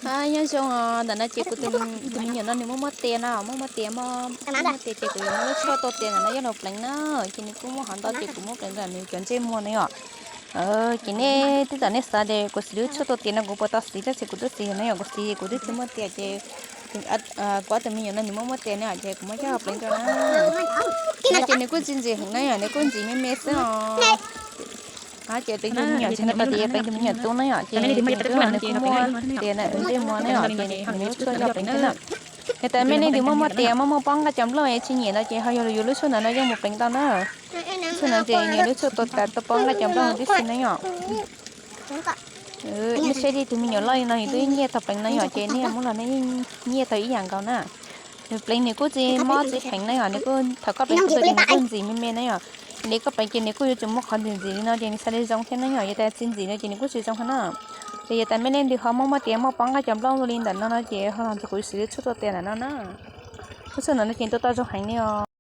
Nyob zoo os, ntawm no ces kuv tus me nyuam no nws muaj muaj tes no, muaj muaj tes, muaj muaj tes ces kuv yuav muab lub tshuaj tua tes ntawm no coj los pleev na. Ces nws kuj muaj hov ntau ces kuv muab pleev rau nws cov ntsej muag na yom. Ces nej twb tau nej xav tias kuv siv lub tshuaj tua tes no kuv puas tau siv, tab sis kuv twb siv na yom, kuv siv kuv twb tsis muaj tes ces kuv ob tug me nyuam no nws muaj muaj tes na yom, ces kuv muab coj los pleev rau na. No ces nws kuj tsis ntxim heev na yom, nws kuj ntxim me me xwb os. Ces pleev tus me nyuam ntxhais no tau tias pleev tus me nyuam tub na yom, ces nws tub no nws kuj muaj tes ntsej muag na yom, ces nws muab tshuaj coj pleev thiab na. Yog tas mej leej twg muaj muaj tes muaj muaj pob nqaij cov nplooj es tsis nyiam no ces ho yog yuav lub tshuaj ntawm no yeej mus pleev tau na. Tshuaj no ces nws lub tshuaj tua tas tua pob nqaij cov nplooj tib si na yom. Nej saib li tus me nyuam loj li no nws twb nyiaj tau pleev no yom, ces nej muab los nej yeej nyiaj tau ib yam nkaus na. Nws pleev nws kuj tsis mob tsis heev na yom, nws kuj thaum koj pleev kuj tau ces nws kuj ntxim me me na yom. Nws koj pleev ces nws kuj yuav tsum muaj qhov ntxim ntxim li no ces nws xav li zoo thiab na yom, yog tas tsis ntxim no ces nws kuj tsis zoo thiab na. Ces yog tas mej leej twg ho muaj muaj tes muaj pob nqaij cov nplooj li ntawm no no ces ho los nrog kuv siv lub tshuaj tua tes ntawm no na. Lub tshuaj ntawm no ces tua tau zoo heev li os.